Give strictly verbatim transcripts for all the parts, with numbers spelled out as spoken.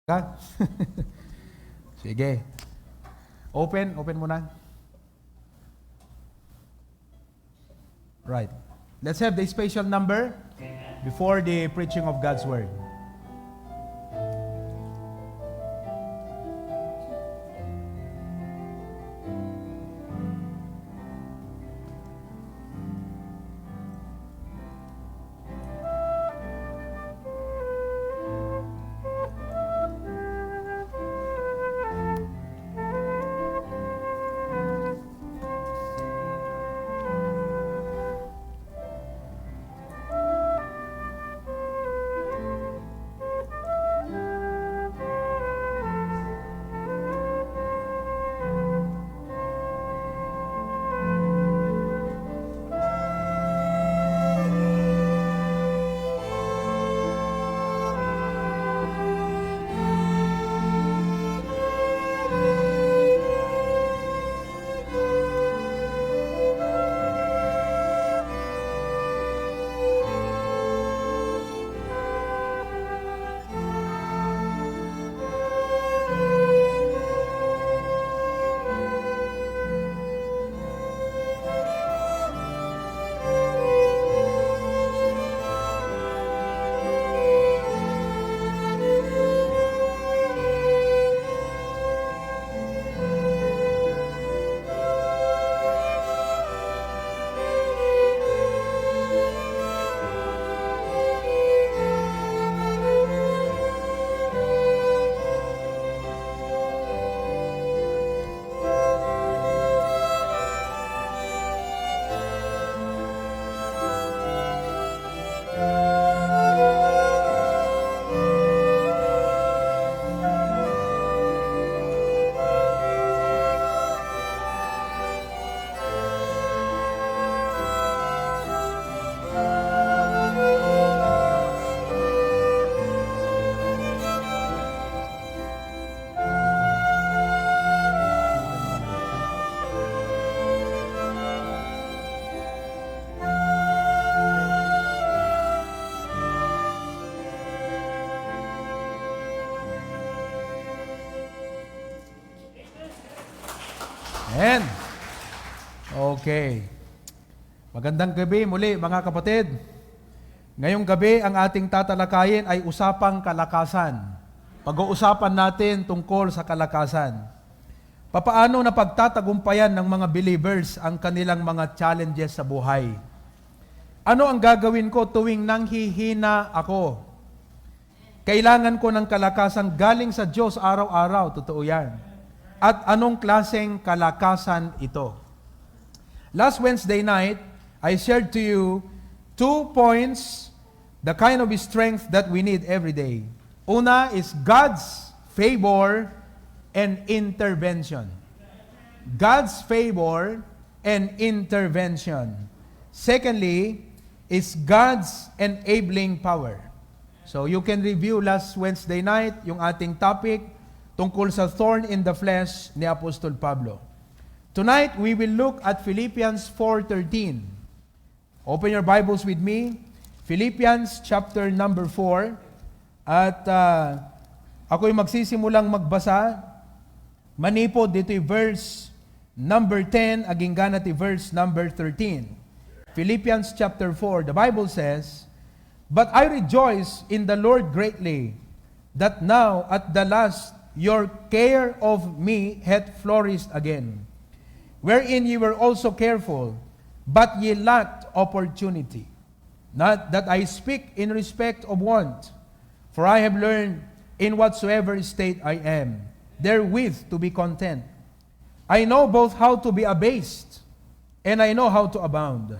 Ka? Sige. Open, open muna. Right. Let's have the special number before the preaching of God's word. Amen. Okay. Magandang gabi muli, mga kapatid. Ngayong gabi, ang ating tatalakayin ay usapang kalakasan. Pag-uusapan natin tungkol sa kalakasan. Papaano napagtatagumpayan ng mga believers ang kanilang mga challenges sa buhay? Ano ang gagawin ko tuwing nanghihina ako? Kailangan ko ng kalakasan galing sa Diyos araw-araw. Totoo yan. At anong klaseng kalakasan ito? Last Wednesday night, I shared to you two points, the kind of strength that we need every day. Una is God's favor and intervention. God's favor and intervention. Secondly, is God's enabling power. So you can review last Wednesday night yung ating topic tungkol sa thorn in the flesh ni Apostol Pablo. Tonight, we will look at Philippians four thirteen. Open your Bibles with me. Philippians chapter number four. At, ah, ako'y magsisimulang magbasa manipod dito'y verse number ten, agingga na ti verse number thirteen. Philippians chapter four, the Bible says, "But I rejoice in the Lord greatly, that now at the last your care of me hath flourished again, wherein ye were also careful, but ye lacked opportunity. Not that I speak in respect of want, for I have learned in whatsoever state I am, therewith to be content. I know both how to be abased, and I know how to abound.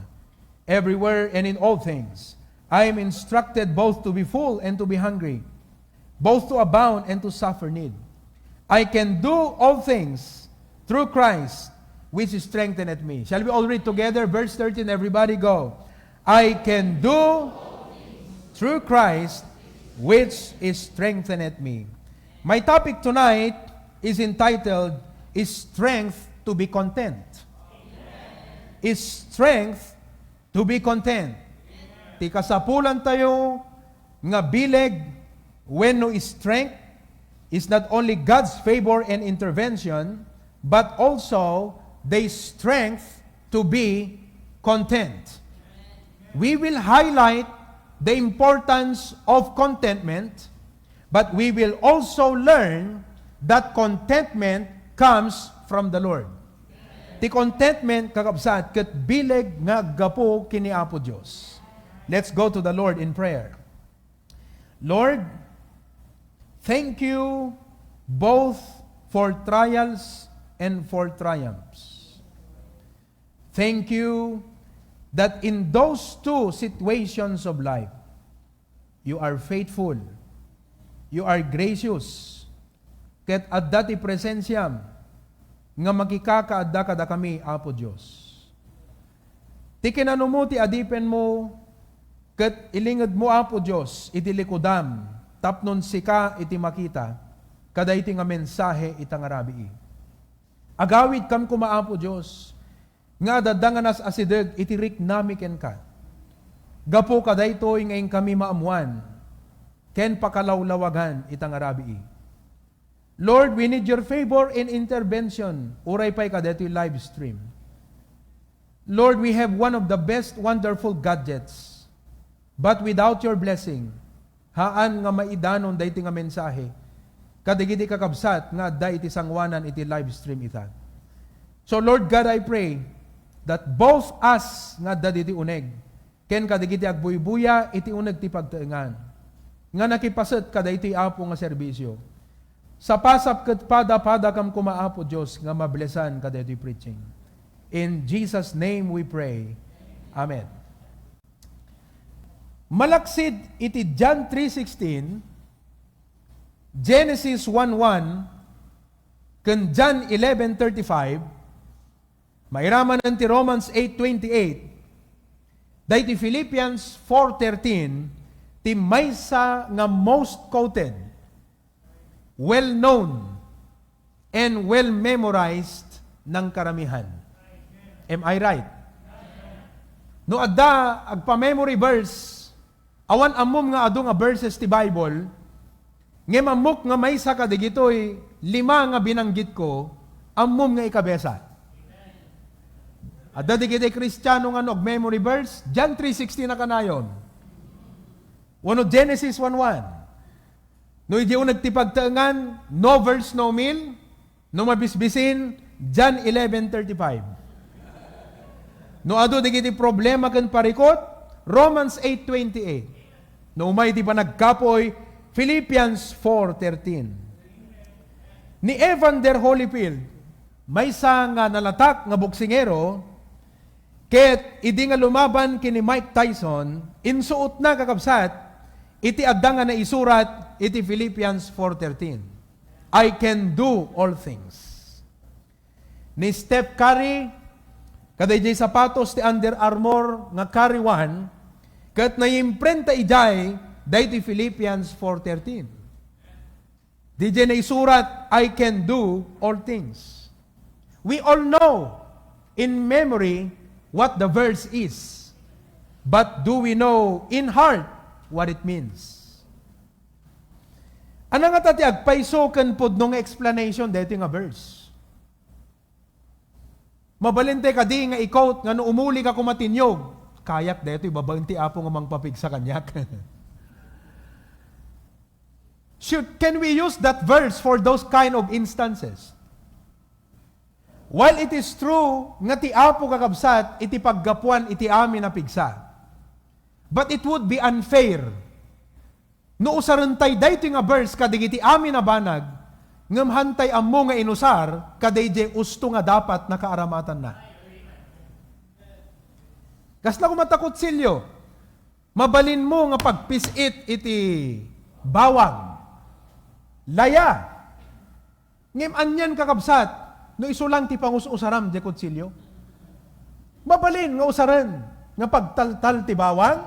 Everywhere and in all things, I am instructed both to be full and to be hungry, both to abound and to suffer need. I can do all things through Christ, which strengtheneth me." Shall we all read together? Verse thirteen, everybody go. "I can do through Christ, which is strengtheneth me." My topic tonight is entitled, "Is strength to be content." Is strength to be content. Ti kasapulan tayo nga bileg wenno strength, is not only God's favor and intervention, but also the strength to be content. We will highlight the importance of contentment, but we will also learn that contentment comes from the Lord. Ti contentment, kakabsat, ket bileg nga aggapu ken ni Apo Dios. Let's go to the Lord in prayer. Lord, thank you both for trials and for triumphs. Thank you that in those two situations of life, you are faithful, you are gracious, ket adda ti presensiam nga makikakaadda kadakami, Apo Dios. Ti kinanumo ti adipenmo, ket ilingedmo, Apo Dios, iti likudam tapno sika iti makita kadayti nga mensahe ita nga rabii. Agawidkam koma, Apo Dios, nga adda nga nas-asideg iti riknami kenka. Gapu kadaytoy nga inkami maammoan ken pakalawlawagan ita nga rabii. Lord, we need your favor and intervention, uray pay kadaytoy live stream. Lord, we have one of the best wonderful gadgets, but without your blessing, haan nga maidanon daytoy nga mensahe kadagiti kakabsat nga adda iti sangoanan iti live stream ita. So, Lord God, I pray that both us nga adda ditoy uneg ken kadagiti agbuybuya iti uneg ti pagtaengan nga nakipaset kadaytoy, Apo, nga serbisio, sapasap ket padapadakam koma, Apo Dios, nga mablesan kadaytoy preaching. In Jesus' name we pray. Amen. Malaksid iti John three sixteen, Genesis one one, ken John eleven thirty-five, mairamanen ti Romans eight twenty-eight, daytoy Philippians four thirteen, ti maysa nga most quoted, well known, and well memorized ng karamihan. Am I right? No adda agpa-memory verse, awan ammom nga adu nga verses ti Bible, ngem ammok nga maysa kadagitoy lima nga binanggitko, ammom nga ikabesa. Adda dagiti Kristiano nga no ag-memory verse, John three sixteen a kanayon. Wenno Genesis one one. No idi uneg ti pagtaengan, no verse, no meal. No mabisbisin, John eleven thirty-five. No adu dagiti problema ken parikut, Romans eight twenty-eight. No umay ti panagkapuy, Philippians four thirteen. Ni Evander Holyfield, maysa nga nalatak nga boksingero, ket idi nga lumaban ken ni Mike Tyson, insuotna, kakabsat, iti adda nga naisurat iti Philippians four thirteen, "I can do all things." Ni Steph Curry, kadaydiay sapatos ti Under Armour nga Curry One, ket naimprinta idiay daytoy Philippians four thirteen. Didiay naisurat, "I can do all things." We all know in memory what the verse is. But do we know in heart what it means? Ania ngata ti agpayso ken pudno nga explanation daytoy nga verse? Mabalin tay kadi nga i-quote nga no umuli ka koma ti niyog, "Kayak daytoy babaen ti Apo nga mangpapigsa kaniak." Should, can we use that verse for those kind of instances? While it is true nga ti Apo, kakabsat, iti paggapuan iti amin a pigsa, but it would be unfair no usarentay daytoy nga verse kadagiti amin a banag, ngem hantay ammo nga inusar kadaydiay usto nga dapat nakaaramatanna. Kasla koma ta kutsilio, mabalinmo nga pagpis-it iti bawang. Laya. Ngem anian, kakabsat, no isu lang ti pangus-usaram diay kutsilio? Mabalin nga usaren nga pagtaltal ti bawang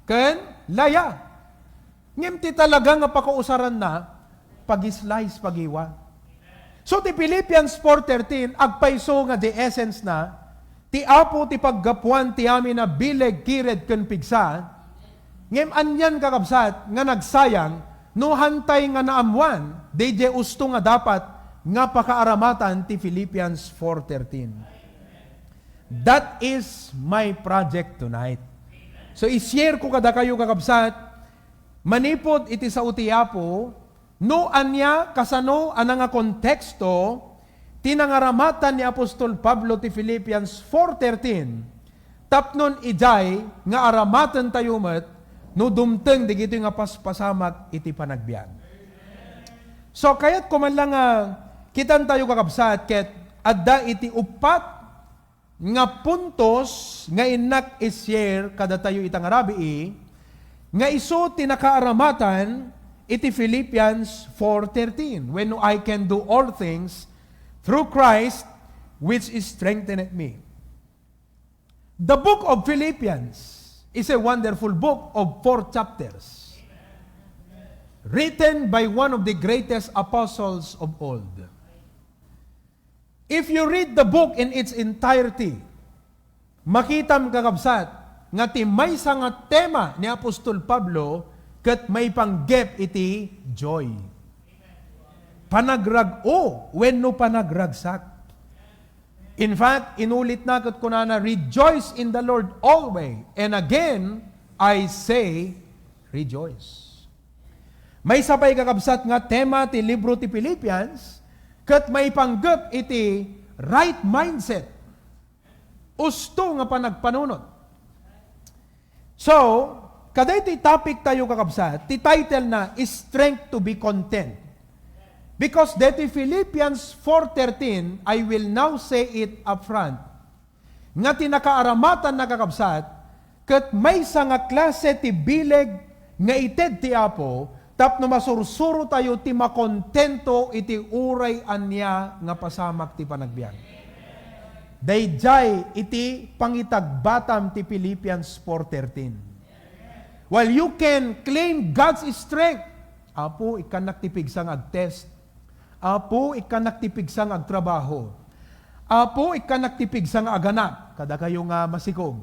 ken laya. Ngem ti talaga nga pakausaranna, pag-slice, pagiwa. So, ti Philippians four thirteen, agpayso nga diay essence na, ti Apo ti paggapuan ti amin a bileg, kired, ken pigsa, ngem anian, kakabsat, nga nagsayang no hantay nga naammoan Daydiay usto nga dapat nga pakaaramatan ti Philippians four thirteen. That is my project tonight. So, i-share ko kadakayo, kakabsat, manipud iti sao ti Apo, no ania, kasano a nangakonteksto ti nangaramatan ni apostol Pablo ti Philippians four thirteen, tapnon idiay nga aramatentayo met no dumteng dagitoy nga paspasamak iti panagbiag. So, kayatko man lang nga kitantayo, kakabsat, ket adda iti uppat nga puntos nga innak i-share kadatayo ita nga rabii, nga isu ti nakaaramatan iti Philippians four thirteen, "When I can do all things through Christ which is strengthened me." The book of Philippians is a wonderful book of four chapters, written by one of the greatest apostles of old. If you read the book in its entirety, makitam, kakabsat, nga ti maysa nga tema ni apostol Pablo ket maipanggep iti joy. Panagrag-o wenno panagragsak. In fact, inulitna ket kunana, "Rejoice in the Lord always. And again, I say, rejoice." Maysa pay, kakabsat, nga tema ti libro ti Philippians ket maipanggep iti right mindset, usto nga panagpanunot. So, kadaytoy topic tayo, kakabsat, ti title na is Strength to be Content. Because deti Philippians four thirteen, I will now say it upfront, nga ti nakaaramatanna, kakabsat, ket maysa nga klase ti bileg nga ited ti Apo tapno masursuro tayo ti makontento iti uray ania nga pasamak ti panagbiag. Daydiay iti pangitagbatam ti Philippians four thirteen. While you can claim God's strength, "Apo, ikkannak ti pigsa nga agtest. Apo, ikkannak ti pigsa nga agtrabaho. Apo, ikkannak ti pigsa nga aganak," kadakayo nga masikog.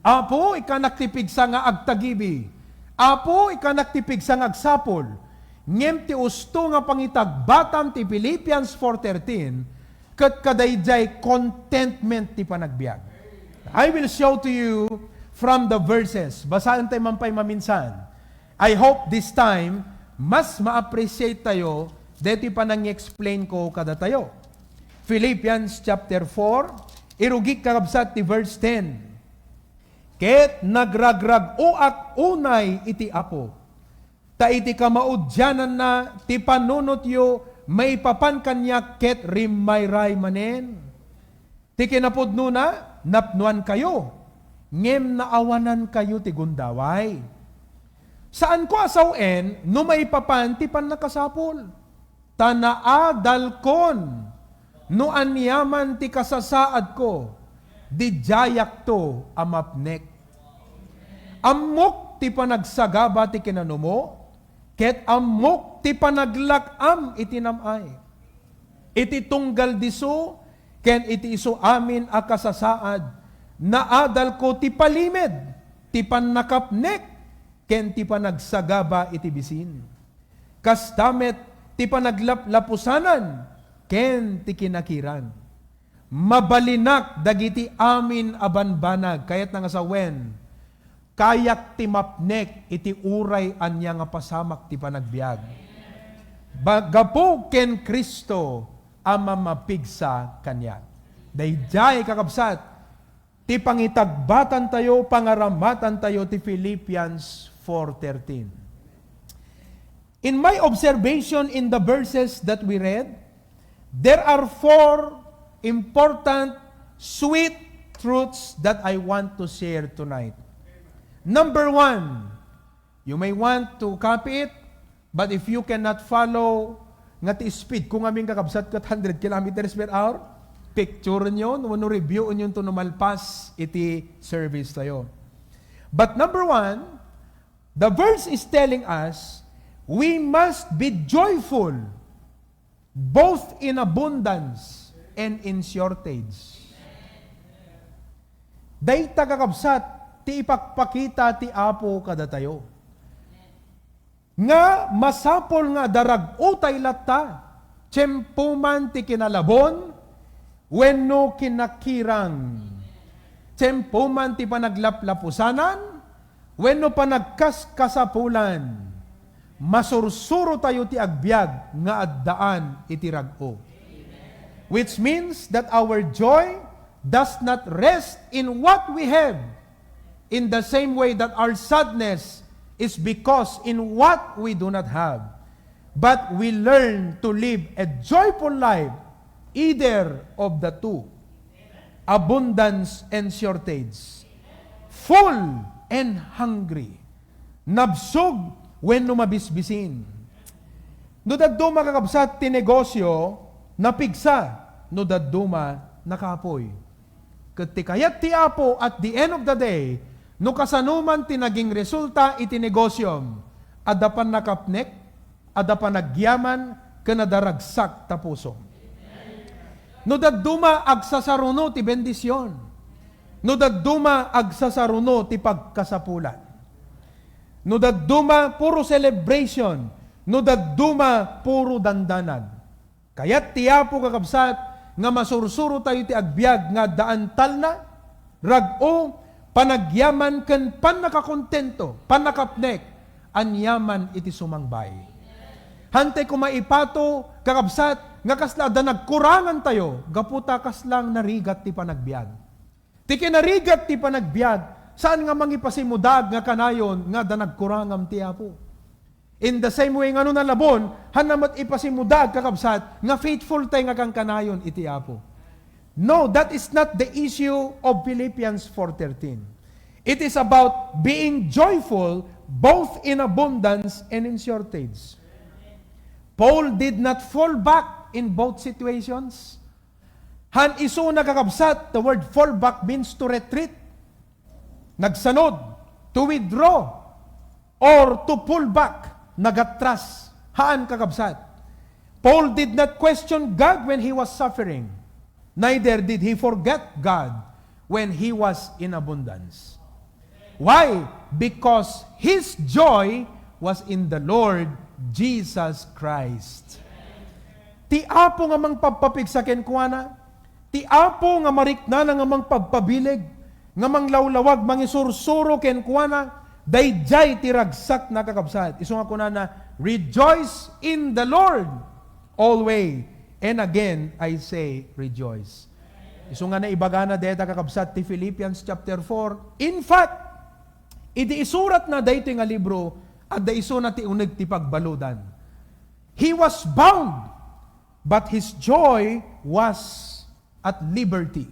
"Apo, ikkannak ti pigsa nga agtagibi. Apo, ikkannak ti pigsa nga agsapul." Ngem ti usto nga pangitagbatam ti Philippians four thirteen, ket kadaydiay contentment ti panagbiag. I will show to you from the verses. Basaentayo man pay maminsan. I hope this time, mas ma-appreciate tayo deti panang-explain ko kadatayo. Philippians chapter four, irugik, kakabsat, ti verse ten. "Ket nagragrag-oak unay iti Apo, ta iti kamaudiananna ti panunotyo maipapan kaniak ket rimmayray manen. Ti kinapudnona, napnoankayo, ngem naawanankayo ti gundaway. Saanko a sawen no maipapan ti pannakasapul, ta naadalkon no aniaman ti kasasaadko, didiayakto a mapnek. Ammok ti panagsagaba ti kinanumo, ket ammok ti panaglak-am iti nam-ay. Iti tunggal disso ken iti isu amin a kasasaad, naadalko ti palimed, ti pannakapnek, ken ti panagsagaba iti bisin. Kasta met ti panaglaplapusanan ken ti kinakiran. Mabalinak dagiti amin a banbanag." Kayatna nga sawen, kayak ti mapnek iti uray ania nga pasamak ti panagbiag. Ba-, gapu ken Cristo a mamapigsa kaniak. Daydiay, kakabsat, ti pangitagbatantayo, pangaramatantayo ti Philippians four thirteen. In my observation in the verses that we read, there are four important, sweet truths that I want to share tonight. Number one, you may want to copy it, but if you cannot follow nga ti speed ko ngamin, kakabsat, ket hundred kilometers per hour, picture nyo, no, no review nyo to no malpas iti service tayo. But number one, the verse is telling us we must be joyful both in abundance and in shortage. Dayta, kakabsat, ti ipakpakita ti Apo kadatayo. Nga masapul nga adda rag-o tay latta, tiempo man ti kinalabon wenno kinakirang, tiempo man ti panaglaplapusanan wenno panagkaskasapulan, masursuro tayo ti agbiag nga addaan iti rag-o. Which means that our joy does not rest in what we have, in the same way that our sadness is because in what we do not have. But we learn to live a joyful life, either of the two, abundance and shortage, full and hungry, nabsog wenno mabisbisin. No dadduma, kakabsat, ti negosyo, napigsa. No dadduma, nakapoy. Ket ti kayat ti Apo, at the end of the day, no kasano man ti naging resulta iti negosyom, adda pannakapnek, adda panagyaman, ken adda ragsak ta puso. No dadduma, agsasaruno ti bendision. No dadduma, agsasaruno ti pagkasapulan. No dadduma, puro celebration. No dadduma, puro dandanag. Kayat ti Apo, kakabsat, nga masursuro tayo ti agbiag nga addaan talna, rag-o, panagyaman ken pannakakontento, pannakapnek, aniaman iti sumangbay. Hantay koma ipato, kakabsat, nga kasla adda nagkurangan tayo, gapu ta kasla narigat ti panagbiag. Ti kinarigat ti panagbiag, saan nga mangipasimudag nga kanayon nga adda nagkurangam ti Apo. In the same way nga no nalabon, haanna met ipasimudag, kakabsat, nga faithful tay nga kankanayon iti Apo. No, that is not the issue of Philippians four thirteen. It is about being joyful both in abundance and in shortage. Paul did not fall back in both situations. Haan isuna, kakabsat, the word fall back means to retreat. Nagsanud, to withdraw, or to pull back, nagatras. Haan, kakabsat. Paul did not question God when he was suffering, neither did he forget God when he was in abundance. Why? Because his joy was in the Lord Jesus Christ. Ti Apo nga mangpagpapigsa kenkuana, ti Apo nga mariknana nga mangpagpabileg, nga manglawlawag, mangisursuro kenkuana, daydiay ti ragsakna, kakabsat. Isu nga kunana, "Rejoice in the Lord always. And again, I say, rejoice." Isu nga naibagana dayta, kakabsat, ti Philippians chapter four. In fact, idi isuratna daytoy nga libro, adda isuna ti uneg ti pagbaludan. He was bound, but his joy was at liberty.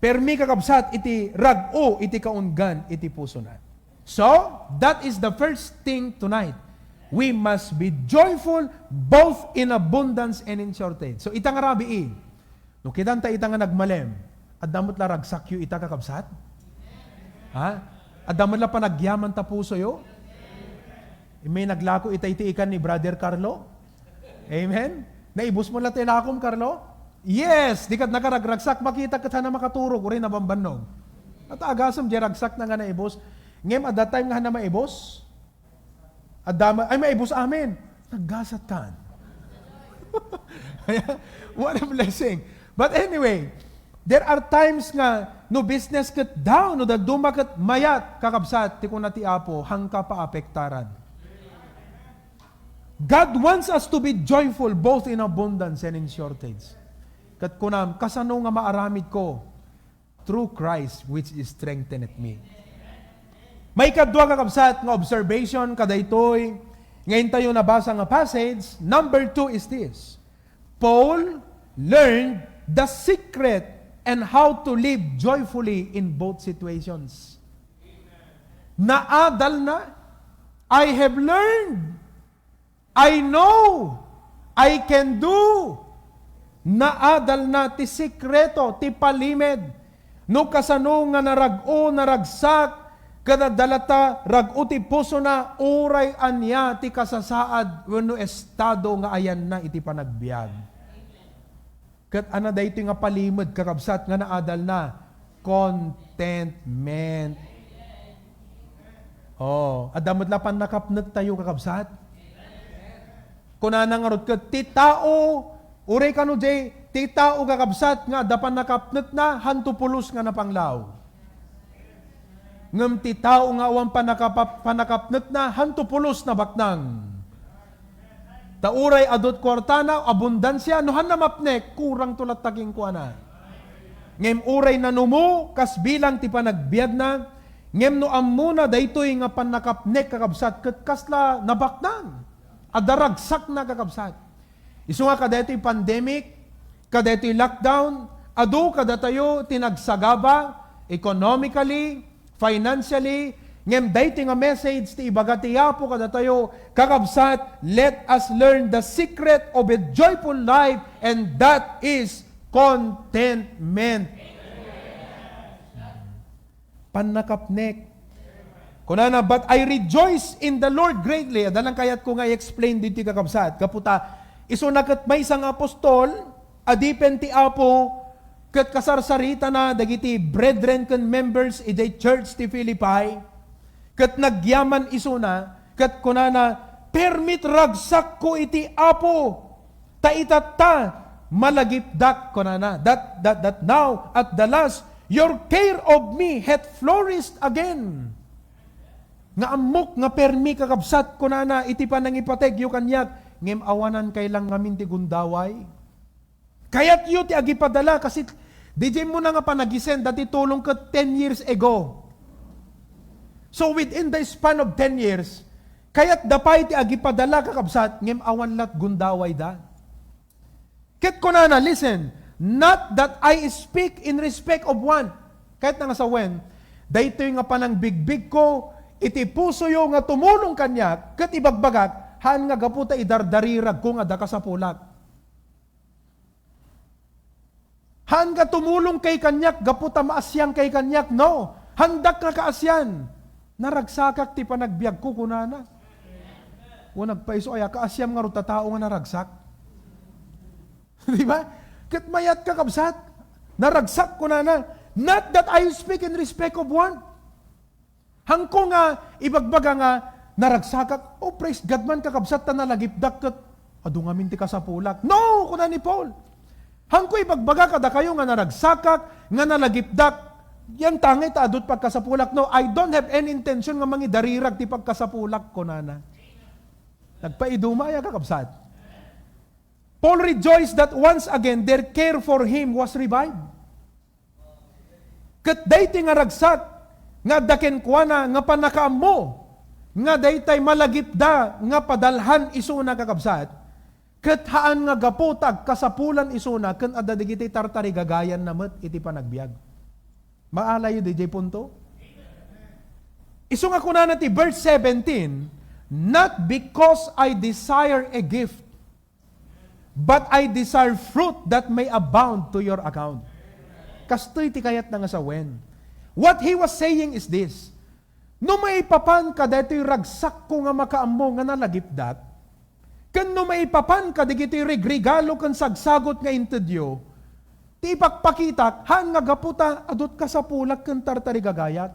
Permi, kakabsat, iti rag-o iti kaunggan iti pusona. So, that is the first thing tonight. We must be joyful both in abundance and in shortage. So, ita nga rabii, no kitanta ita nga nagmalem, adda met la ragsakyo ita, kakabsat? Ha? Adda met la panagyaman ta pusoyo? Immay naglako ita iti ikan ni Brother Carlo? Amen? Naibus mo la ti lakom, Carlo? Yes! Di ket nakaragragsak, makita ket haanna makaturog, uray nabambannog. At agasem, di ragsakna nga naibus. Ngem, adda time nga haanna maibus? Adda ma-, ay, maibus amin. Naggasat kan. What a blessing. But anyway, there are times nga no business ket down, no dadduma ket mayat, kakabsat, ti kuna ti Apo, haanka paapektaran. God wants us to be joyful both in abundance and in shortage. Ket kunam, kasano nga maaramidko? Through Christ which strengtheneth me. Maikadua, kakabsat, nga observation kadaytoy nga intayo nabasa nga passage. Number two is this. Paul learned the secret and how to live joyfully in both situations. Naadalna, "I have learned, I know, I can do." Naadalna ti sekreto, ti palimed. No kasano nga narag-o, naragsak, ket adda latta rag-o ti pusona, uray ania ti kasasaad wenno estado nga ayanna iti panagbiag. Ket ania daytoy nga palimed, kakabsat, nga naadalna? Contentment. Oh, adda met la pannakapnektayo, kakabsat. Kunana ngarud ket ti tao, uray kano jay, ti tao, kakabsat, nga adda pannakapnekna, hanto pulos nga napanglaw. Ngem ti tao nga awan pannakapa-, pannakapnekna, hanto pulos nabaknang. Ta uray adu ti kuartana, abundansia, no hanna mapnek, kurangto latta kenkuana. Ngem uray nanumo, kas bilang ti panagbiagna, ngem no ammona daytoy nga pannakapnek, kakabsat, ket kasla nabaknang. Adda ragsakna, kakabsat. Isu nga kadaytoy pandemic, kadaytoy lockdown, adu kadatayo ti nagsagaba economically, financially, ngem daytoy nga message ti ibaga ti Apo kadatayo, kakabsat, let us learn the secret of a joyful life, and that is contentment. Pannakapnek. Kunana, "But I rejoice in the Lord greatly." Adda lang kayatko nga i-explain ditoy, kakabsat. Gapu ta, isuna ket maysa nga apostol, adipen ti Apo, ket kasarsaritana dagiti brethren ken members idiay church ti Philippi, ket nagyaman isuna, ket kunana, "Permi ti ragsakko iti Apo." Ta itatta, malagipdak, kunana, that, that, that now, at the last, your care of me hath flourished again. Nga ammok nga permi, kakabsat, kunana, iti panangipategyo kaniak, ngem awanan kay lang ngamin ti gundaway. Kayatyo ti agipadala, kasi diay muna nga panagisenda ti tulong ket ten years ago. So within the span of ten years, kayatda pay ti agipadala, kakabsat, ngem awan lat gundawayda. Ket kunana, listen, "Not that I speak in respect of want." Kayatna nga sawen, daytoy nga panangbigbigko iti pusoyo nga tumulong kaniak, ket ibagbagak, haan nga gapu ta idardariragko nga adda kasapulak. Haan nga tumulong kay kaniak gapu ta maasiang kay kaniak. No, haandak nga kaasian. Naragsakak ti panagbiagko, kunana. O nagpaiso aya, kaasiam ngarud ta tao nga naragsak. Di ba? Ket mayat, kakabsat. Naragsak, kunana. "Not that I speak in respect of want." Haanko nga ibagbaga nga naragsakak, "Oh, praise God man, kakabsat, ta nalagipdak ket adu ngamin ti kasapulak." No, kuna ni Paul. Haanko ibagbaga kadakayo nga naragsakak, nga nalagipdak, yan tangay ta adu ti pagkasapulak. No, I don't have any intention nga mangidarirag ti pagkasapulak, kunana. Nagpaiduma aya, kakabsat. Paul rejoiced that once again their care for him was revived. Ket daytoy nga ragsak nga adda kenkuana nga pannakaammo nga daytay malagipda nga padalhan isuna, kakabsat, ket haan nga gapu ta agkasapulan isuna ken adda dagiti tartarigagayanna met iti panagbiag. Maalayo diay punto? Isu nga kunana ti verse seventeen, "Not because I desire a gift, but I desire fruit that may abound to your account." Kastoy ti kayatna nga sawen. What he was saying is this, no maipapan kadaytoy ragsakko nga makaammo nga nalagipdak, ken no maipapan kadagitoy regregalo ken sagsagut nga intedyo, ti ipakpakitak, haan nga gapu ta adu ti kasapulak ken tartarigagayat.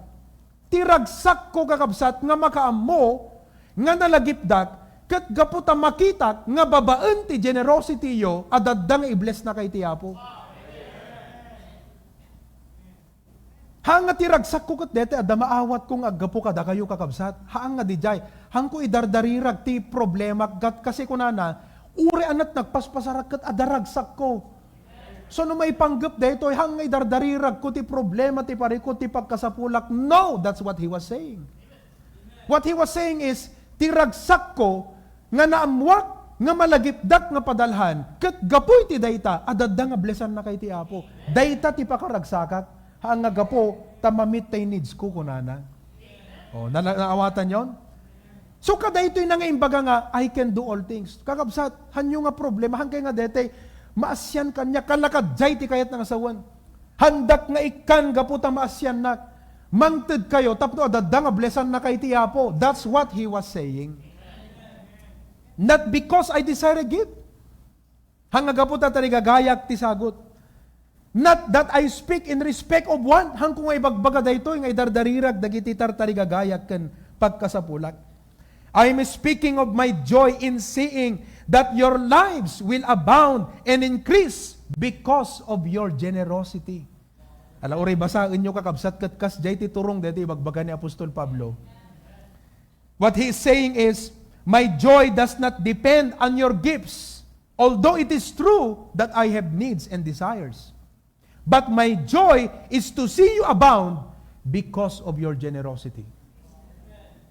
Ti ragsakko, kakabsat, nga makaammo nga nalagipdak, ket gapu ta makitak nga babaen ti generosity-yo, adda nga i-bless-naka iti Apo. Haan nga ti ragsakko ket daytoy adda maawatko nga aggapu kadakayo, kakabsat. Haan nga didiay. Haanko idardarirag ti problema, gat-, kasi kunana, "Uray anat nagpaspasarak ket adda ragsakko." So, no maipanggep daytoy, haan nga idardariragko ti problema, ti parikut, ti pagkasapulak. No, that's what he was saying. What he was saying is, ti ragsakko nga naammuak nga malagipdak nga padalhan, ket gapu iti dayta, adda nga blessannaka iti Apo. Dayta ti pakaragsakak, haan nga gapu ta ma-meet ti needs-ko, kunana. Oh, na-, naawatan yon? So, kadaytoy na nga imbaga nga, "I can do all things." Kakabsat, hanyo nga problema, hankay nga daytay, maasian kaniak, kalakad jay ti kayatna nga sawen. Handak nga ikkan gapu ta maasiannak. Mangted kayo, tapno adda nga blessannaka iti Apo. That's what he was saying. "Not because I desire a gift." Haan nga gapu ta tarigagayak ti sagut. "Not that I speak in respect of want." Haanko nga ibagbaga daytoy nga idardarirag dagiti tartarigagayak ken pagkasapulak. I'm speaking of my joy in seeing that your lives will abound and increase because of your generosity. Ala, uray basaenyo, kakabsat, ket kasdiay ti turong daytoy ibagbaga ni Apostol Pablo. What he is saying is, "My joy does not depend on your gifts, although it is true that I have needs and desires. But my joy is to see you abound because of your generosity."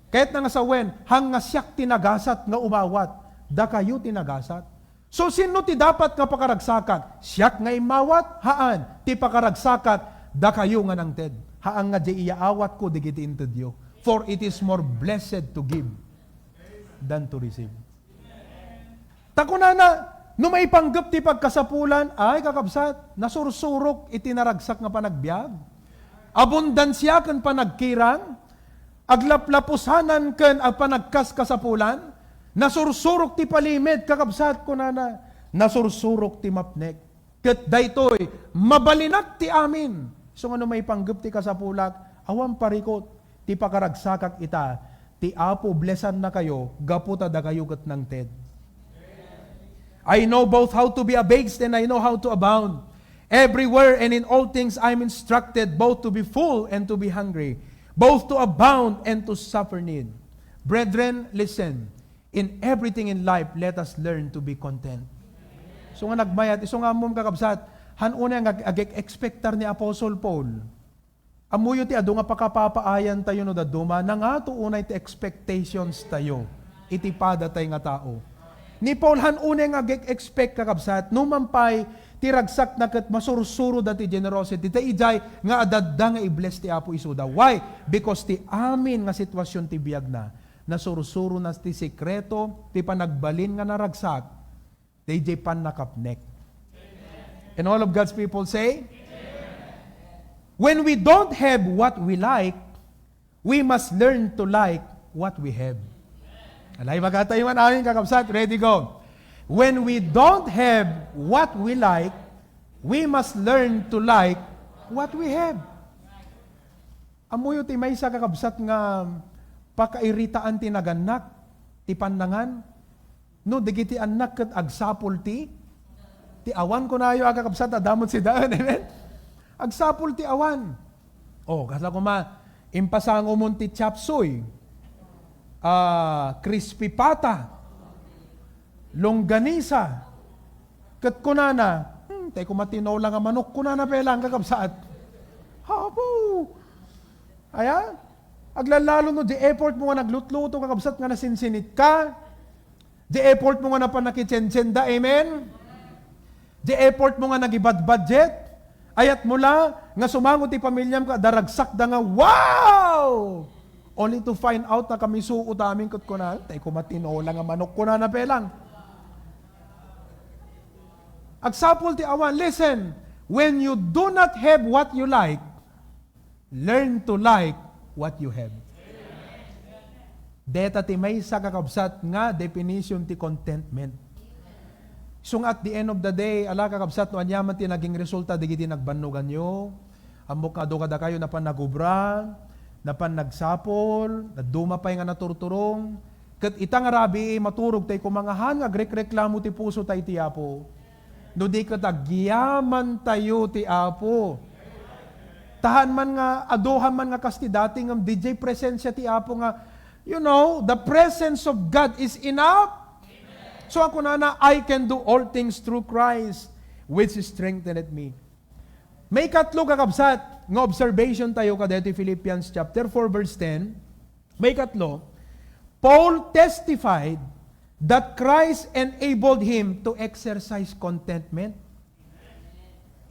Ket nga sawen, "Haan nga siak ti nagasat nga umawat, dakayo ti nagasat." So, sino ti dapat nga pakaragsakak? Siak nga immawat? Haan. Ti pakaragsakak, dakayo nga nangted. Haan nga diay iyaawatko dagiti intedyo. For it is more blessed to give than to receive. Ta kunana, no maipanggep ti pagkasapulan, ay, kakabsat, nasursurok iti naragsak nga panagbiag. Abundansia ken panagkirang, aglaplapusanan ken agpanagkaskasapulan, nasursurok ti palimed, kakabsat, kunana, nasursurok ti mapnek. Ket daytoy, mabalinak ti amin. Isu nga no maipanggep ti kasapulak, awan parikut ti pakaragsakak ita, ti Apo blessannakayo gapu ta dakayo ket nangted. I know both how to be abased and I know how to abound. Everywhere and in all things I am instructed both to be full and to be hungry, both to abound and to suffer need. Brethren, listen. In everything in life, let us learn to be content. So nga nagmayat, isu nga ammom, kakabsat, han unay nga ag-, ag-expectar ni Apostle Paul. Ammoyo ti adu nga pakapapaayan tayo no dadduma, nangato unay ti expectations tayo iti padatay nga tao. Ni Paul, han unay nga ag-expect, kakabsat, no man pay ti ragsakna ket masursuro da ti generosity. Ta idiay nga adda nga i-bless ti Apo isuda. Why? Because ti amin nga sitwasyon ti biagna, nasursurona ti sekreto ti panagbalin nga naragsak daydiay pannakapnek. And all of God's people say, "When we don't have what we like, we must learn to like what we have." Alay, baga tayo man, amin, kakabsat. Ready, go. When we don't have what we like, we must learn to like what we have. Ammoyo ti maysa, kakabsat, nga pakairitaan ti nagannak, ti pannangan. No, dagiti annak ket agsapul ti, ti awan, kunayo a, kakabsat, adda met sidaen. Amen? Agsapul ti awan. O, kasla koma, impasangomon ti chop suey, ah, crispy pata, longganisa. Ket kunana, "Hmm, tay koma tinola nga manok," kunana pay lang, kakabsat. Apo! Aya? Aglalalo no, di effort mo nga naglutluto, kakabsat, nga nasinsinit ka. Di effort mo nga napannakitsentsenda, amen? Di effort mo nga nagibadbudget. Ayat mo la nga sumango ti pamilyam ket daragsakda nga, "Wow!" Only to find out nga kamisuot amin ket kuna, "Tay koma tinola nga manok," kunana pay lang. Agsapul ti awan. Listen, when you do not have what you like, learn to like what you have. Deta ti maysa, kakabsat, nga definition ti contentment. So nga at the end of the day, ala, kakabsat, no ania man ti naging resulta dagiti nagbannoganyo, ammok nga adu kadakayo napan nagubra, napan nagsapul, dadduma pay nga naturturong. Ket ita nga rabii, maturog tay kumangahan nga agrekreklamo ti puso tay ti Apo. No di ket agyamantayo ti Apo. Tahan man nga, aduhan man nga kas ti dati, ngem didiay presensia ti Apo nga, you know, the presence of God is enough. So, ako nana, "I can do all things through Christ, which strengtheneth me." Maikatlo, kakabsat, nga observation tayo kadaytoy Philippians chapter four, verse ten. Maikatlo, Paul testified that Christ enabled him to exercise contentment.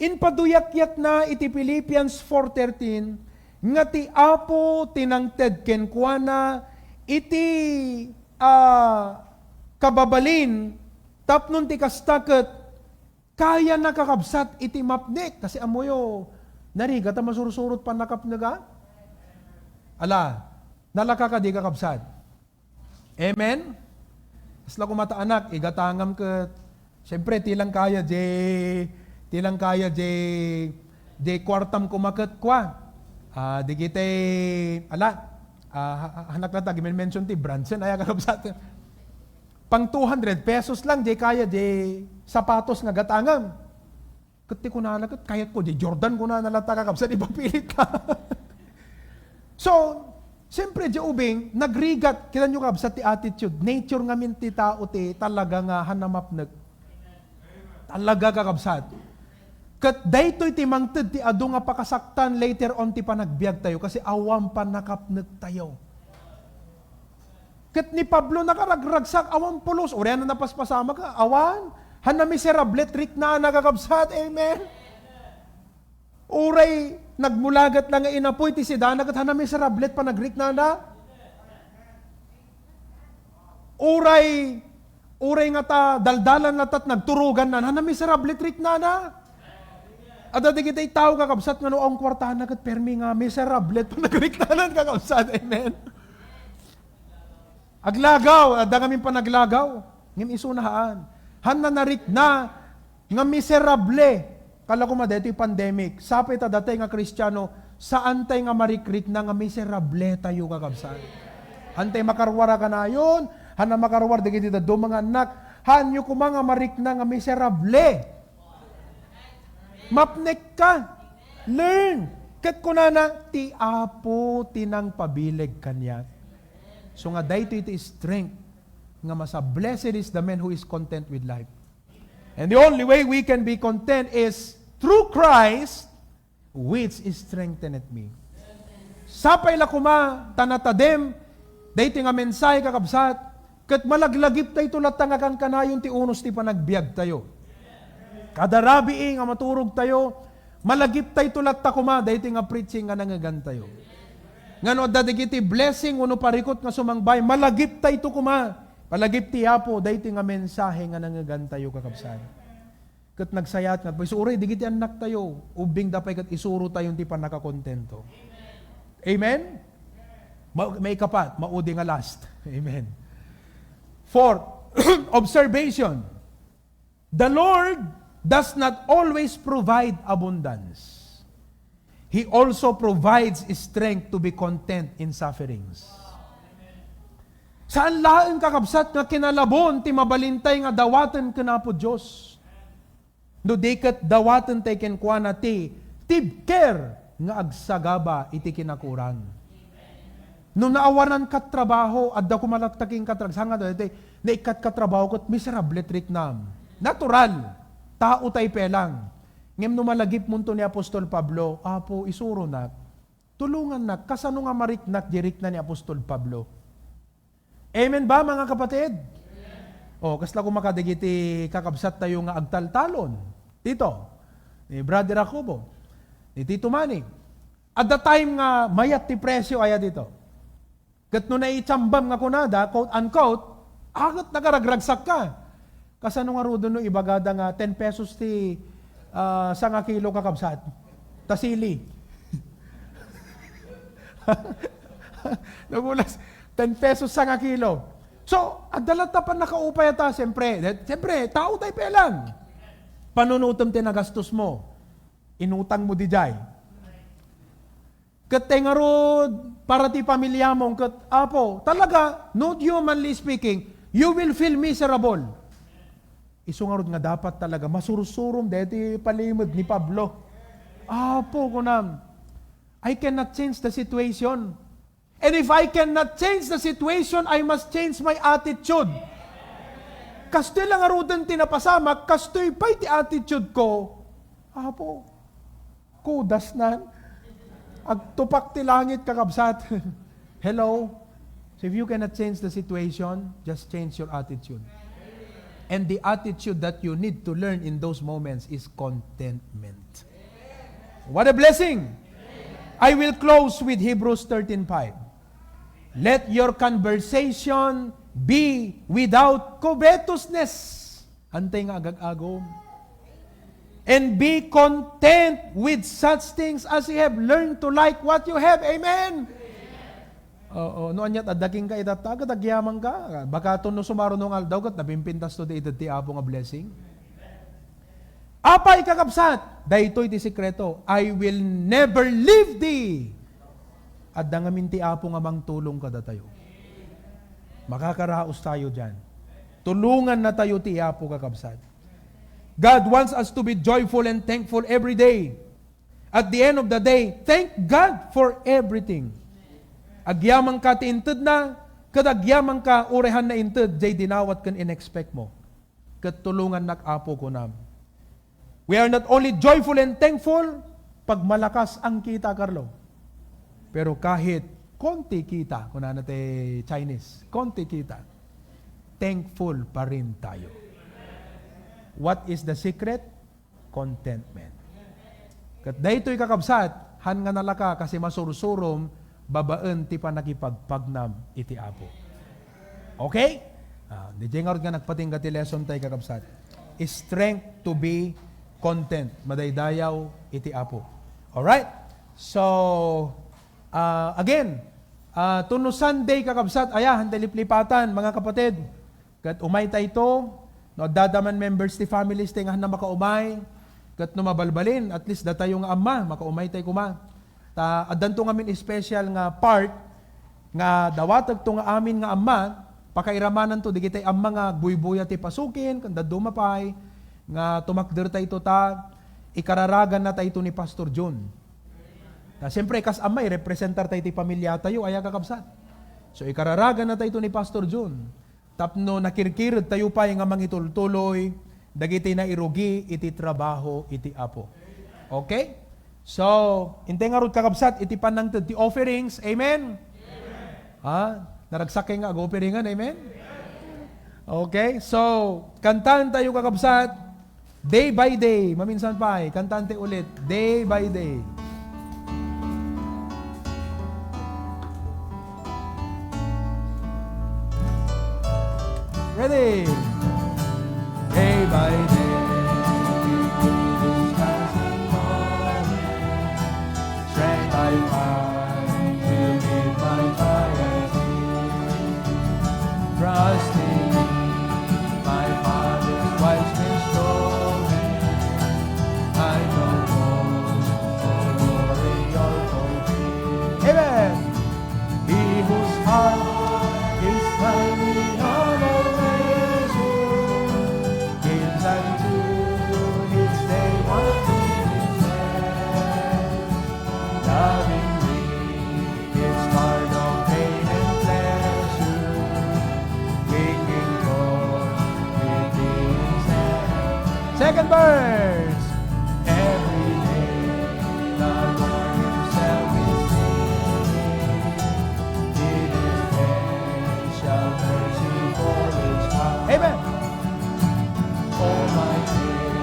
Impaduyakyatna iti Philippians four thirteen nga ti Apo ti nangted kenkuana iti, ah, kababalin, tapno ti kasta ket kayana, kakabsat, iti mapnek. Kasi ammoyo, narigat a masursurot pannakapnega. Ala, nalaka kadi, kakabsat? Amen? Kasla koma ta anak, igatangam ket, siyempre, ti lang kaya, di, ti lang kaya, di, di kuartam koma ket kua. Ah, digiti, ala, Ah, ha-, ha-, hanak latta, gimen-mention ti brandsen, aya kakabsat. Pang two hundred pesos lang, jay kaya, jay sapatos nga gatangam. Ket ti kunana, ket kayatko, jay Jordan, kunana latta, kakabsat, ipapilit ka. So, siyempre, jay ubing, nagrigat, kita nyo, kakabsat, ti attitude, nature ngamin ti tao, ti talaga nga hanamapnek. Talaga, kakabsat. Ket daytoy ti mangted ti adu nga pakasaktan later on ti panagbiagtayo, kasi awan pannakapnektayo. Ket ni Pablo nakaragragsak, awan pulos, uray a napaspasamak, awan. Hanna miserable ti riknana, kakabsat. Amen. Uray nagmulagat lang nga inapoy ti sidana, ket hanna miserable ti panagriknana. Uray, uray nga ta daldalan latta ti nagturuganna, hanna miserable ti riknana. Adda dagiti tao, kakabsat, nga no awan kuartana ket permi nga miserable ti panagriknana, kakabsat. Amen. Aglagaw, adda ngamin panaglagaw. Ngem isuna haan. Hanna narikna nga miserable. Kala koma daytoy pandemic. Sapay ta datay nga Kristiano, saantay nga marikrikna nga miserabletayo, kakabsat. Hantay makaruar a kanayon, hanna makaruar dagiti dadduma nga annak. Hanyo koma nga marikna nga miserable. Mapnekka. Learn. Ket kunana, ti Apo ti nangpabileg kaniak. So nga daytoy ti strength nga masa, "Blessed is the man who is content with life." And the only way we can be content is through Christ, which strengtheneth me. Sapay la koma ta natadem daytoy nga mensahe, kakabsat, ket malaglagiptayto latta nga kankanayon ti unos ti panagbiagtayo. Kada rabii nga maturogtayo, malagiptayto latta koma daytoy nga preaching nga nangngegantayo. Nga no adda dagiti blessing wenno parikut nga sumangbay, malagiptayto koma. Palagip ti Apo daytoy nga mensahe nga nangngegantayo, kakabsat. Ket nagsayaat nga, isu uray dagiti annaktayo, ubbingda pay ket isurotayon ti pannakakontento. Amen? Ma-, maikapat, maudi nga last. Amen. Fourth, observation. The Lord does not always provide abundance. He also provides strength to be content in sufferings. Saan laeng, kakabsat, nga kinalabon ti mabalintay nga dawaten ken Apo Dios. No di ket dawatentay kenkuana ti tibker nga agsagaba iti kinakurang. No naawananka ti trabaho, adda koma latta kenka ti ragsanga, daytoy, naikkatka ti trabaho ket miserable ti riknam. Natural, tao tay pelang. Ngem no malagipmonto ni Apostol Pablo, "Apo, isuronak, tulongannak, kasano nga mariknak di rikna ni Apostol Pablo?" Amen ba, mga kapatid? O, kasla koma kadagiti kakabsattayo nga agtaltalon. Dito, ni Brother Jacobo, ni Tito Manny. At the time nga mayat ti presyo, aya dito. Ket no naitsambam nga kunada, quote unquote, "Aget nakaragragsakka." Kasano ngaruden no ibagada nga ten pesos ti, ah, sanga kilo, kakabsat? Ta sili. Nagulas, ten pesos sanga kilo. So, adda latta pannakaupay ta, siyempre. Siyempre, tao tay pelang. Panunutem ti nagastos mo. Inutang mo dijay. Ket tay ngarud, para ti pamiliamo, ket, Apo, talaga, no, humanly speaking, you will feel miserable. Isu ngarud nga dapat talaga masursurom daytoy palimed ni Pablo. "Apo," kunam, "I cannot change the situation. And if I cannot change the situation, I must change my attitude." Kastoy la ngaruden ti napasamak, kastoy pay ti attitude ko. Apo, kudasnan. Agtupak ti langit, kakabsat. Hello? So if you cannot change the situation, just change your attitude. And the attitude that you need to learn in those moments is contentment. What a blessing! I will close with Hebrews thirteen five. "Let your conversation be without covetousness." Antay nga agag-agum. "And be content with such things as you have learned to like what you have." Amen. Oo, no aniat adda kenka itatta, ket agyamanka. Baka ton no sumaruno nga aldaw, ket napimpintasto ti ited ti Apo nga blessing. Apay, kakabsat, daytoy ti sekreto, "I will never leave thee." Adda ngamin ti Apo nga mangtulong kadatayo. Makakaraos tayo diyan. Tulonganna tayo ti Apo, kakabsat. God wants us to be joyful and thankful every day. At the end of the day, thank God for everything. Agyamanka ti intedna, ket agyamanka uray han nainted jay dinawat ken in-expect mo. Ket tulongannak, Apo, kunam. We are not only joyful and thankful, pagmalakasang kita, Carlo. Pero kahit konti kita, kunana ti Chinese, konti kita, thankful pa rin tayo. What is the secret? Contentment. Ket daytoy, kakabsat, han nga nalaka kasi masursurom babaen ti pannakipagpagnam iti Apo. Okay? Ah, di jay ngarud nga nagpatingga ti lesson tayo, kakabsat. Strength to be content. Madaydayaw iti Apo. Alright? So, ah, again, ah, tuno Sunday, kakabsat, aya, handa liplipatan, mga kapatid. Ket umay tayto, no, adda man members ti families tayo nga hanna makaumay, ket no mabalbalin, at least datayo nga amma, makaumay tayo kuma. Ta, addanto ngamin special nga part nga dawategto nga amin nga amma, pakairamananto digitay amma nga agbuybuya ti pasukin, ken dadduma pay, nga tumakder tayto ta, ikararaganna tayto ni Pastor Jun. Ta, siyempre, kas amma, irepresentar tayo ti pamilya tayo, aya, kakabsat. So, ikararaganna tayto ni Pastor Jun. Tapno nakirkired tayo pay nga mangitultuloy dagiti nairugi iti trabaho iti Apo. Okay? So, intay ngarud, kakabsat, iti pannangted ti offerings. Amen? Ha? Naragsak kayo nga ag-offeringan. Amen? Okay? So, kantaen tayo, kakabsat. Day by day. Maminsan pay, kantante ulit. Day by day. Ready? Day by day, strength I find to meet my trials. Trusting in my Father's wise instrument, I know no worry or fear. Amen. He whose heart is highly on all measure gives unto each day what he deserves. Lovingly, it's part of pain and pleasure, waiting for it is at. Second verse. Every day, the Lord himself is giving. It is special mercy for each heart. Amen. Oh, my faith,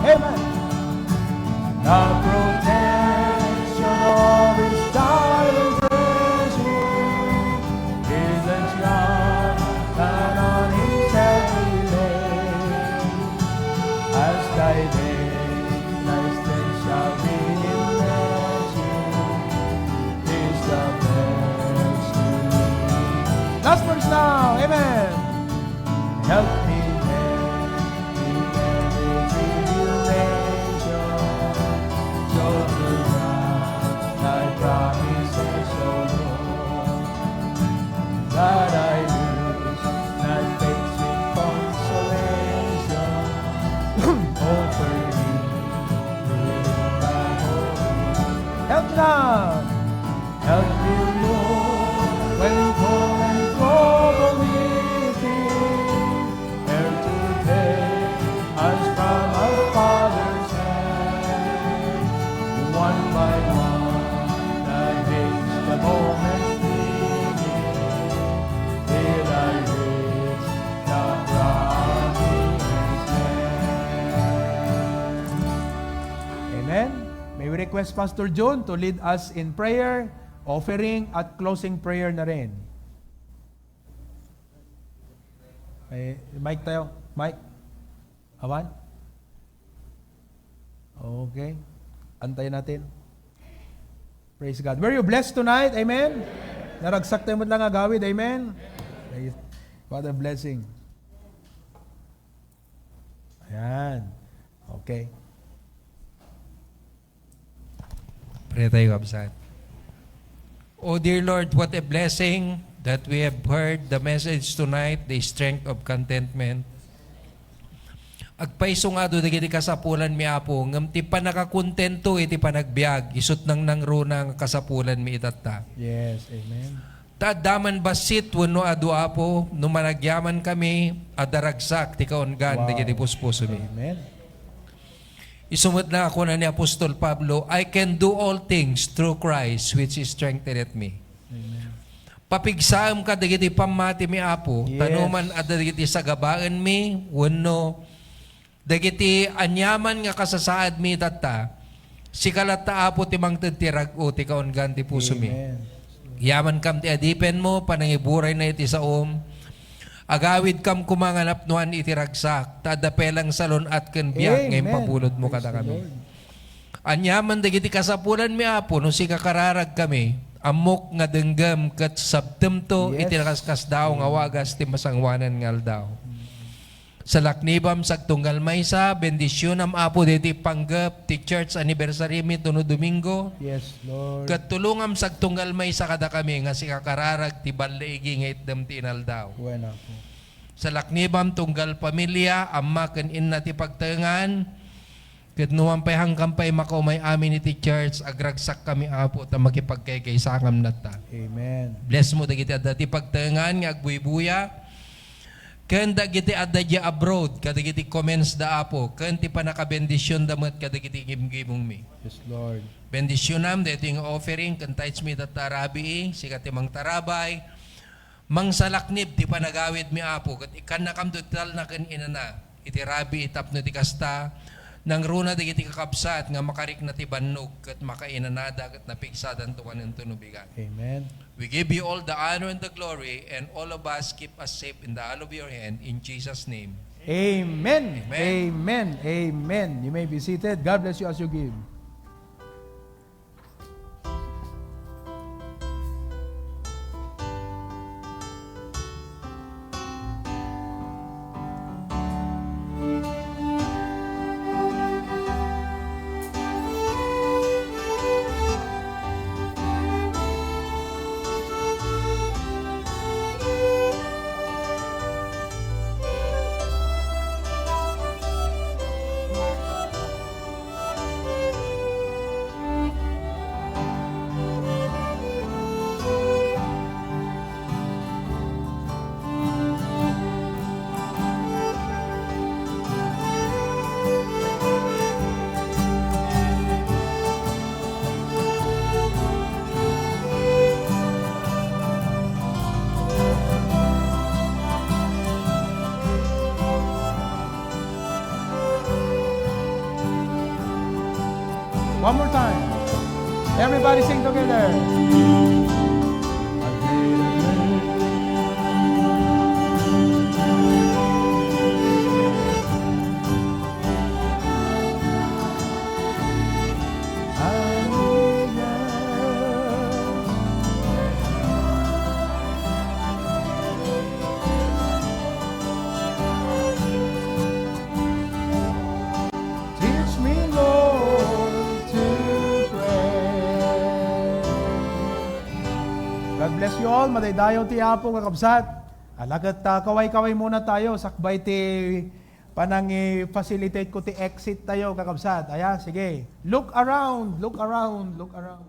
Amen. The protection of his child is sure. His love and on himself he laid. As thy day, thy strength shall be in measure. Is the best to me. Last verse now. Amen. Help me bear in every tribulation, so to grasp thy promises, O Lord, that I lose not faith's sweet consolation. Offer me with thy holy. Help me now. Help me, Lord, when toil and trouble meet me, ere to take us from our Father's hand. One by one, I haste the moments fleeting, till I reach the promised land. Amen. May we request Pastor John to lead us in prayer, offering, at closing prayer na rin. May mic tayo. Mic. Awan? Okay. Antayin natin. Praise God. Were you blessed tonight? Amen? Naragsak tayo met lang agawid. Amen? Praise. What a blessing. Yan. Okay. Pray tayo, kabsat. Oh, dear Lord, what a blessing that we have heard the message tonight, the strength of contentment. Agpayso nga adu dagiti kasapulanmi, Apo, ngem ti pannakakontento iti panagbiag, isu't nangnangruna nga kasapulanmi itatta. Yes, amen. Ta adda man bassit wenno adu, Apo, no managyamankami, adda ragsak ti kaunggan dagiti puspusomi. Amen. Isu met la a kuna ni Apostol Pablo, "I can do all things through Christ which strengtheneth me." Amen. Papigsaem kadagiti pammatimi, Apo, ta no man adda dagiti sagabaenmi wenno dagiti aniaman nga kasasaadmi itatta, sika latta, Apo, ti mangted ti rag-o ti kaunggan ti pusomi. Amen. Yamankam ti adipenmo, panangiburayna iti saom. Agawidkam koma nga napnuan iti ragsak, ta adda pay la nga salun-at ken biag nga impabunodmo kadakami. Aniaman dagiti kasapulanmi, Apo, no sika kararagkami, ammok nga denggem ket sabtemto iti nakaskasdaaw nga wagas ti masangoanan nga aldaw. Salaknibam sagtunggal maysa, bendisionam, Apo, daytoy panggep ti church anniversary mi tuno Domingo. Yes, Lord. Ket tulongam sagtunggal maysa kadakami nga sika kararag ti ballaigi nga itdem ti inaldaw. Wen, Apo. Salaknibam tunggal pamilia, amma ken inna ti pagtaengan. Ket no man pay hankam pay makaumay amin iti church, agragsakkami, Apo, ta makipagkaykaysakam latta. Amen. Bless mo dagiti adda ti pagtaengan nga agbuybuya, ken dagiti adda diay abroad, kadagiti comments da, Apo, ken ti pannakabendisionda met kadagiti gimgimongmi. Yes, Lord. Bendisionam daytoy nga offering ken tithes mi itatta a rabii, sika ti mangtarabay, mangsalaknib ti panagawidmi, Apo, ket ikkannakamto ti talna ken inana iti rabii tapno iti kasta, nangruna dagiti kakabsat nga makarikna ti bannog ket makainanada ket napigsadanto manen ti nubigan. Amen. We give you all the honor and the glory, and all of us keep us safe in the hollow of your hand, in Jesus' name. Amen. Amen. Amen. Amen. You may be seated. God bless you as you give. One more time. Everybody sing together. Teach me, Lord, to pray. God bless you all. Madaydayaw ti Apo, kakabsat. Ala ket, ah, kaway-kaway muna tayo sakbay ti panangi-facilitate ko ti exit tayo, kakabsat. Aya, sige. Look around, look around, look around.